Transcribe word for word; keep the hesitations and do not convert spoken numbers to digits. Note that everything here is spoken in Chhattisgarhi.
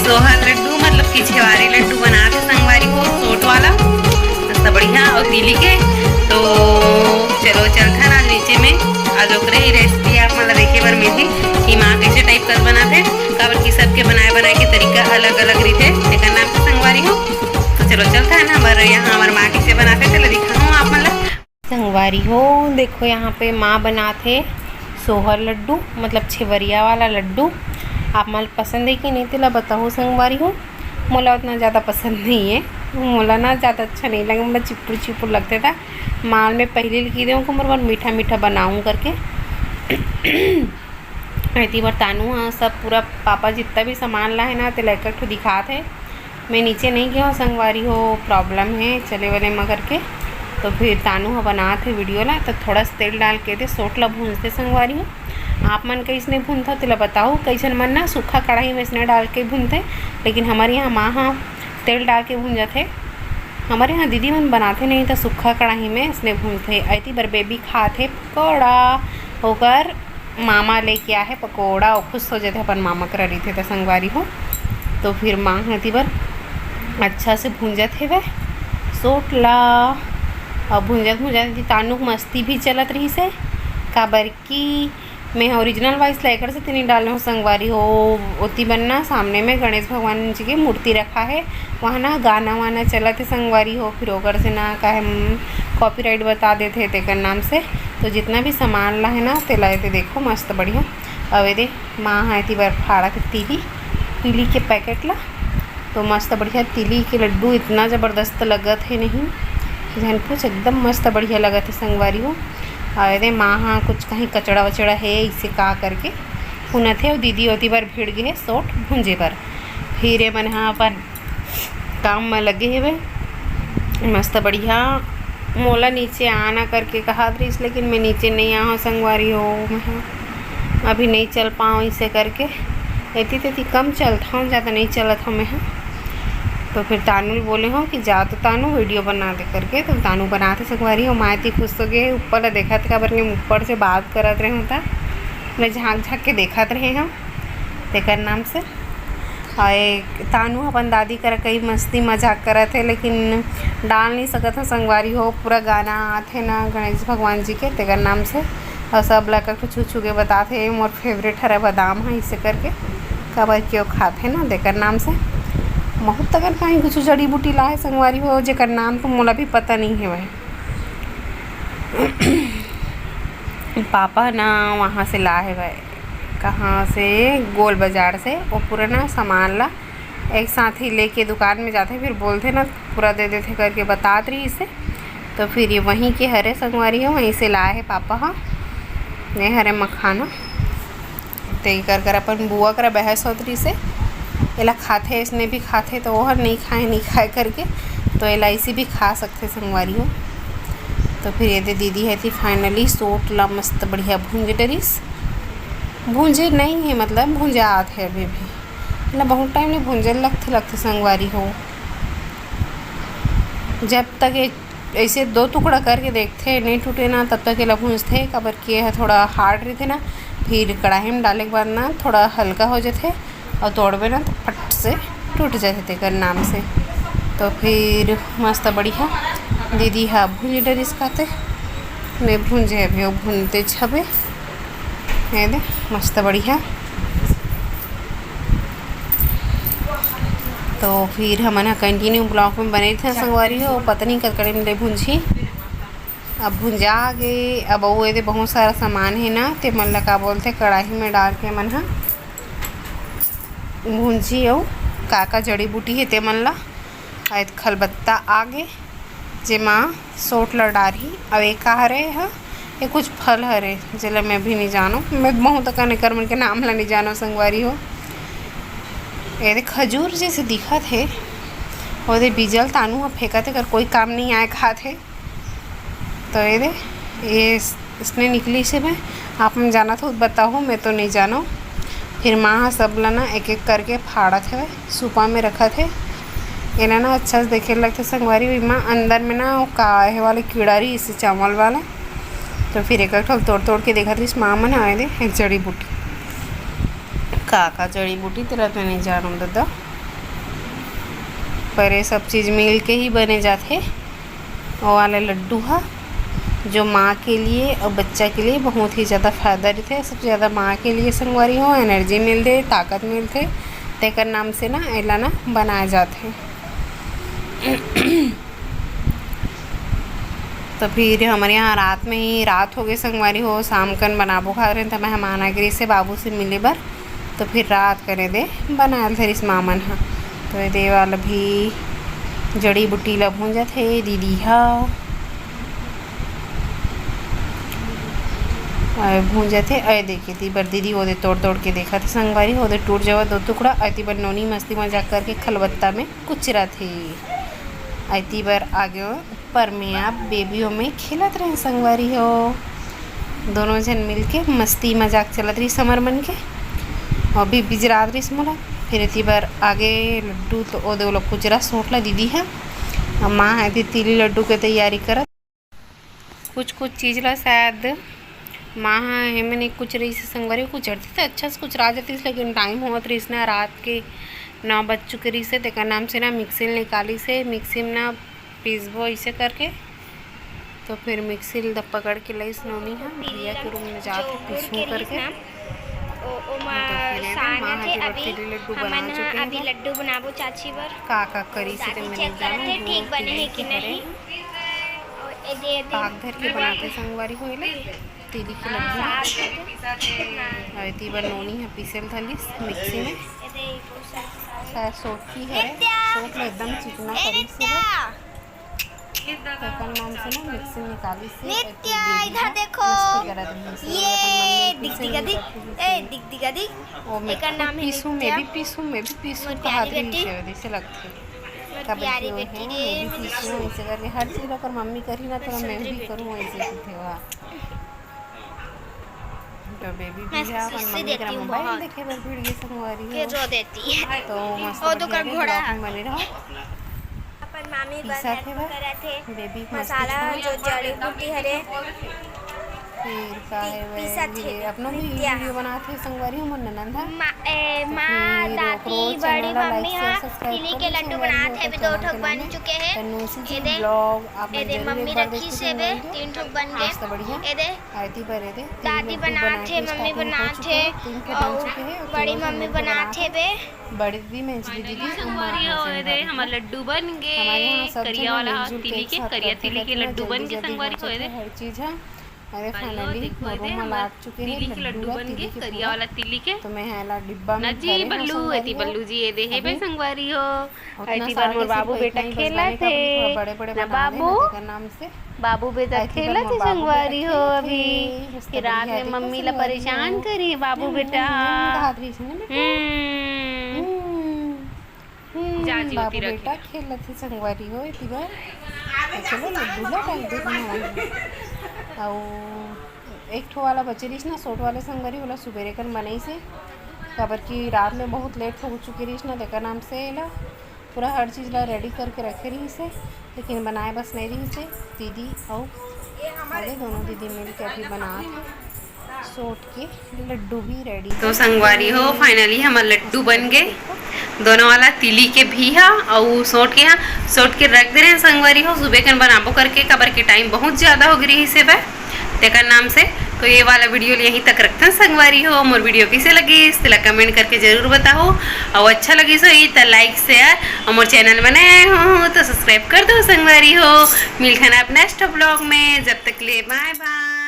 सोहर लड्डू मतलब कि छेवारी लड्डू बनात हे संगवारी हो, सोट वाला, मस्त बढ़िया और तिली के। तो चलो चलथन आज नीचे में, आज ओकरे ही रेसिपी आप मन ला देखे बर मिलही कि माँ कैसे टाइप कर बनात हे, काबर कि सबके बनाए बनाए के तरीका अलग अलग रहिथे। एकर नाम से संगवारी हो, तो चलो चलथन हमर यहाँ हमर माँ कैसे बनात हे, तेला दिखाहूँ आप मन ला। संगवारी हो, देखो यहाँ पे माँ बनात हे सोहर लड्डू, मतलब छेवरिया वाला लड्डू। आप मन ल पसंद हे कि नहीं, तेला बताओ संगवारी हो। मोला उतना ज़्यादा पसंद नहीं है, मोला ना ज़्यादा अच्छा नहीं लगे, मोला चिपुर चिपुर लगथे। त माँ ल मैं पहली ल कहि देहूँ कि मोर बर मीठा मीठा बनाऊँ करके। एती बर तानू ह सब पूरा पापा जितना भी सामान ला हे ना, तेला एक एक ठो दिखात हे। मैं नीचे नहीं गया हूँ संगवारी हो, प्रॉब्लम है चले वाले में करके। तो फिर तानू ह बनात हे वीडियो ला, तो थोड़ा सा तेल डाल के दे सोट ला भूंजते संगवारी हो। आप मन कैसने भूनथव तेला बताओ। कई झन मन ना सूखा कढ़ाई में इसने डाल के भूनथे, लेकिन हमारे यहाँ माँ ह तेल डाल के भूंजत हे। हमारे यहाँ दीदी मन बनाथे नहीं तो सूखा कढ़ाई में इसने भूनथे। एती बर बेबी खात हे पकौड़ा, ओकर मामा लेके आए हे पकौड़ा, वो खुश हो जाथे अपन मामा करा रहिथे त संगवारी हो। तो फिर माँ ह एती बर अच्छा से भूंजत हेवय सोट ला। और भूंजत भूंजत एती तानू के मस्ती भी चलत रहिस हे, काबर कि मैं ओरिजिनल वॉइस ला एकर सेती नइ डाले हूँ संगवारी हो। ओती बर ना सामने में गणेश भगवान जी के मूर्ति रखा है, वहाँ ना गाना वाना चलत हे संगवारी हो, फिर ओकर से ना काहे कॉपीराइट बता देथे तेकर नाम से। तो जितना भी सामान ला है ना, तेला एदे देखो मस्त बढ़िया। अब एदे माँ ह एती बर फाड़ा के तिली, तिली के पैकेट ला। तो मस्त बढ़िया तिली के लड्डू इतना ज़बरदस्त लगत हे नहीं, झन पूछ, एकदम मस्त बढ़िया लगत हे संगवारी हो। और एदे माँ ह कुछ कहीं कचड़ा वचड़ा हे इसे का करके भुनत हे, और दीदी ओती बर भिड़ गे हे सोट भूंजे बर। फिर ए मन ह अपन काम में लगे हेवे मस्त बढ़िया। मोला नीचे आना करके कहत रहिस, लेकिन मैं नीचे नहीं आया हूँ संगवारी हो। मैं ह अभी नहीं चल पाऊँ इसे करके, एती तेती कम चलत हूँ, ज़्यादा नहीं चलत हूँ मैं ह। तो फिर तानू ल बोले हूँ कि जा तो तानू वीडियो बना दे करके। तो तानू बनात हे संगवारी हो, माँ एती खुश हो गे, ऊपर ला देखत, काबर के ऊपर से बात करत रहे हूँ त मैं झांक झांक के देखत रहे हूँ तेकर नाम से। और एक तानू अपन दादी करा कई मस्ती मजाक करत हे, लेकिन डाल नहीं सकत हूँ संगवारी हो, पूरा गाना आत हे ना गणेश भगवान जी के, तेकर नाम से। और सब ला कछु छू छू के बतात हे, मोर फेवरेट हरा बादाम है इसे करके, काबर के वो खात हे ना तेकर नाम से। बहुत अकन कहीं कुछ जड़ी बूटी ला हे संगवारी हो, जेकर नाम तो मोला भी पता नहीं है भाई। पापा ना वहाँ से ला हे भाई, कहाँ से, गोल बाजार से, वो पूरा ना सामान ला एक साथ ही लेके दुकान में जाथे, फिर बोलथे ना पूरा दे देथे करके बतात रहिस हे। तो फिर ये वहीं के हरे संगवारी हो, वहीं से लाए हे पापा ह। ये हरे मखाना, ते कर कर अपन बुआ करा बहस होत रहिस हे, एला खाथे, इसने भी खाथे, तो वो हर नहीं खाए, नहीं खाए करके, तो एला इसी भी खा सकथे संगवारी हो। तो फिर ये दे दीदी है थी फाइनली सोट ला मस्त बढ़िया भूंज डरिस, भूंजे नहीं है, मतलब भूंजा आत है अभी भी, मतलब बहुत टाइम ले भूंजे लगथे, लगथे संगवारी हो। जब तक ये ऐसे दो टुकड़ा करके देखथे, नहीं टूटे ना, तब तक एला भूंजथे, काबर कि ये ह थोड़ा हार्ड रहिथे ना, फिर कढ़ाई में डाले के बाद ना थोड़ा हल्का हो जाथे, और तोड़बे ना तो फट से टूट जाथे तेकर नाम से। तो फिर मस्त बढ़िया दीदी हा भूंज डरिस काते, मैं भूंजे अभी, वो भूनते छबे, ये दे मस्त बढ़िया। तो फिर हमन ह कंटिन्यू ब्लॉग में बने रहिथन संगवारी हो, पता नहीं कतका टाइम ले भूंजही। अब भुंजा गे, अब अउ एदे बहुत सारा सामान हे ना, ते मन ला का बोलथे, कढ़ाई में डाल के मन ह भूंजी अउ का का जड़ी बूटी हे ते मन ला। अउ एक खलबत्ता आ गे, जेमा सोट ला डारही। अउ ए का हरे ह, ये कुछ फल हरे, जेला मैं भी नहीं जानो। मैं बहुत अकन एकर मन के नाम ला नहीं जानो संगवारी हो। एदे खजूर जैसे दिखत हे, ओदे बीजल तानू ह फेंकत हे, कर कोई काम नहीं आए खात हे। तो ये दे, ये इस-, इसने निकली से मैं, आप मन जानत हो बताओ, मैं तो नहीं जानो। फिर माँ ह सब ला ना एक एक करके फाड़त हवे, सूपा में रखत हे। एला ना अच्छा से देखे लगथे संगवारी, ओमा अंदर में ना वो का हे वाले कीड़ा रही इसे चावल वाला। तो फिर एक एक ठो तोड़ तोड़ के देखत रहिस माँ मन, आए दे एक जड़ी बूटी, का का जड़ी बूटी तेला तो नहीं जानो दादा। पर ये सब चीज़ मिल के ही बने जाथे। वो वाला लड्डू ह, जो माँ के लिए और बच्चा के लिए बहुत ही ज़्यादा फायदा रहिथे। सबसे ज़्यादा माँ के लिए संगवारी हो, एनर्जी मिलथे, ताकत मिलथे, तेकर नाम से ना एला ना बनाए जाथे। तो फिर हमर यहाँ रात में ही, रात हो गए संगवारी हो, शाम कन बनाबो खात रहे, त मेहमान आ गे से बाबू से मिले बर, तो फिर रात कने दे बनायल धरिस माँ मन ह। तो ये दे वाला भी जड़ी बूटी ला भूंजत हे दीदी ह। अय भूंजत हे, अय देखिए, ती बर दीदी ओदे तोड़ तोड़ के देखत हे संगवारी, ओदे टूट जावत दो टुकड़ा। अय ती बर नोनी मस्ती मजाक करके खलबत्ता में कुचरत हे। अय ती बर आगे ऊपर में आप बेबी ओमे खेलत रहे संगवारी हो। दोनों झन मिलके मस्ती मजाक चलत रही समर मन के। और भी बिजरात रही मोला। फिर एती बर आगे लड्डू तो ओदे ओला कुचरा सोट ला दीदी है। अब माँ है ती तिली लड्डू के तैयारी करत। कुछ कुछ चीज ला शायद माँ ह एमन एक कुछ रही से संगवारी, कुछ हरती तो अच्छा से कुछ रह जातीस, लेकिन टाइम होत रहीस ना, रात के नौ बज चुके रहीस हे, तेकर नाम से ना मिक्सी ल निकालीस हे, मिक्सी में ना पीसबो ऐसे करके। तो फिर मिक्सी ल दब पकड़ के लईस नोनी ह, भैया के रूम में जाके पीसू करके। ओ, ओमा तो फिर ये ना सान माँ ह के बर अभी तिली लड्डू बना हमन ह चुके अभी हैं। लड्डू बनाबो चाची बर। का का करी से तो दादी मैंने चेक जाना करत हे, वो ठीक बने हे तिली कि के हरे। नहीं। ओ, ए दे, ए दे। पाक धर के बनाते संगवारी हो ले, तिली के लड्डू। हाँ। और एती बर नोनी ह पीसे ल धलिस मिक्सी में। ए दे, शायद सोटकी हरे, सोट ल एकदम चिकना करिस हे। तेकर नाम से ना मिक्सी निकाली से नित्या, इधर देखो। मस्ती करत रही से। ये अपन मम्मी दिख दिखा दी, ए, दिख दिखा दी। ओ, मैं एकर नाम है पीसू, मैं नित्या। भी पीसू, मैं भी पीसू मोर कहत प्यारी रही बेटी। से, जैसे लगथे। मोर तब प्यारी बेटी रे, मैं भी पीसू, ऐसे करके हर चीज ओकर मम्मी करही ना, तो मैं भी करूँ, ऐसे कथे। तो बेबी भी है, अपन मम्मी करा मोबाइल देखे बर भिड़ गे संगवारी हो। रो देती है। तो मस्त ओ तो बढ़िया कर घोड़ा। Vlog में बने रहो। अपन मामी बर help करत हे। बेबी मसाला जो जड़ी बूटी हरे। फिर का है वह पीसत हे। अपनो भी video बनात हे संगवारी हो, मोर ननद ह। माँ, दादी, बड़ी मम्मी ह तिली के लड्डू बनात हे, अभी दो ठोक बन चुके हे। ए दे, ए दे मम्मी रखी से बे, तीन ठोक बन गे। ए दे। आरती बर दे, दादी बनात हे, मम्मी बनात हे, अउ बड़ी मम्मी बनात हे बे। बड़ी दीदी, मैं दीदी, संगवारी हो, ए दे, हमर लड्डू बन गे, करिया वाला तिली के, करिया तिली के लड्डू बन गे संगवारी हो, ए दे। हर चीज है। अरे finally मोर रूम में लाग चुके हे तिली के लड्डू बन गे, करिया वाला तिली के। तो मैं है ला डिब्बा में जी बल्लू, एती बल्लू जी, ए दे हे बे संगवारी हो। एती बर मोर बाबू बेटा खेलत हे ना बाबू। बाबू बेटा खेलत हे संगवारी हो, अभी के रात में मम्मी ला परेशान करी बाबू बेटा। हम्म। हम्म। हम्म, बाबू बेटा खेलत हे संगवारी हो, एती बर। चलो लड्डू ला रख दे बनावा। अउ एक ठो वाला बचे रहिस ना, सोट वाले संगवारी, ओला सुबेरे कन बनाइस हे, काबर कि रात में बहुत लेट हो चुके रहिस ना, तेकर नाम से एला पूरा हर चीज ला ready करके रखे रहिस हे, लेकिन बनाए बस नहीं रहिस हे। दीदी अउ अरे दोनों दीदी मिल के अभी बनात हे सोट के लड्डू भी ready। तो संगवारी हो, finally हमर लड्डू बन गे, दोनों वाला तिली के भी हा अउ सोट के हा। सोट के रख दे रहे संगवारी हो, सुबह कन बनाबो करके, काबर के time बहुत ज्यादा हो गई रहिस हे बे, तेकर नाम से। तो ये वाला video ल यहीं तक रखथन संगवारी हो। मोर video कइसे लगिस, तेला comment करके जरूर बताओ, अउ अच्छा लगिस होही त like share, अउ मोर channel में नए हो तो subscribe कर दो संगवारी हो। मिलथन आप next vlog में, जब तक ले bye bye।